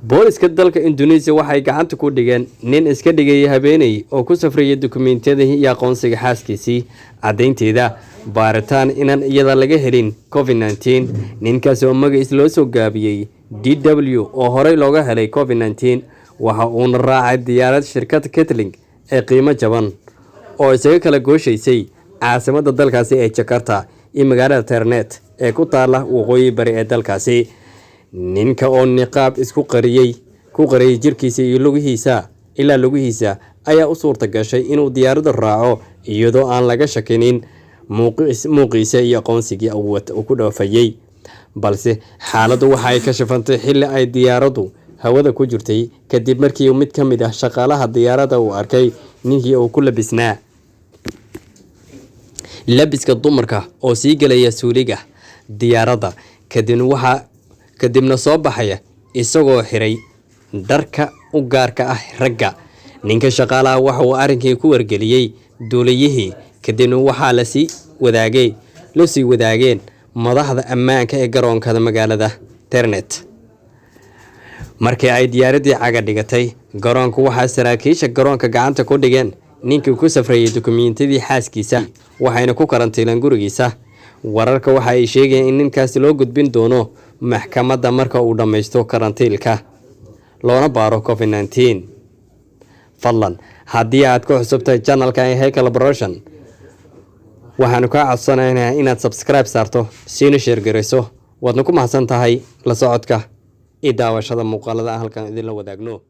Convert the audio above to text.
Booliska dalka Indonesia waxay gacanta ku dhigeen nin iska dhigayay habeeney oo ku safrayay dukumeentiyadii iyo aqoonsiga xaaskiisii, caddaynteeda baaritaan inaan iyada laga helin COVID-19. Ninkaasi oo magaciis loo soo gaabiyey DW oo horey looga helay COVID-19, waxa uuna raacay diyaarad shirkad Citilink ee qiimo jaban oo isaga kala gooshaysay caasimadda dalkaasi ee Jakarta iyo magaalada Ternate ee ku taala waqooyi bari ee dalkaasi. Ninka oo niqaab isku qariyey, ku qariyay jirkiisa iyo lugihiisa ilaa lugihiisa, ayaa u suurta gashay inuu diyaaradda raaco iyadoo aan laga shakinin muuqiisa iyo aqoonsigii uu ku dhoofayey. Balse xaaladdu waxa ay ka shafantay xilli ay diyaaraddu hawada ku jirtay, kadib markii mid ka mid ah shaqaalaha diyaaradda uu arkay ninkii uu ku labisnaa labiska dumarka oo sii gelaya suuliga diyaaradda, kadibna waxaa kadibna soo baxaya isagoo xiray dharka u gaarka ah ragga. Ninka shaqaalaha waxa uu arrinkii ku wargeliyey duuliyihii, kadibna waxaa lasii wadaagay la sii wadaageen madaxda ammaanka ee garoonka magaalada Ternate. Markii ay diyaaraddii caga dhigatay garoonka, waxaa saraakiisha garoonka gacanta ku dhigeen ninkii ku safrayay dukumiintiyadii xaaskiisa, waxayna ku karantiileen gurigiisa. Wararka waxa ay sheegayeen in ninkaasi loo gudbin doono maxkamadda marka uu dhammaysto karantiilka, loona baaro COVID-19. Fadlan, haddii aad ku cusubtahay channelka Heykal Production, waxaanu kaa codsanaynaa inaad subscribe saarto, siina share garayso. Waadna ku mahadsan tahay la socodka iyo daawashada muuqaalada aan halkan idinla wadaagno.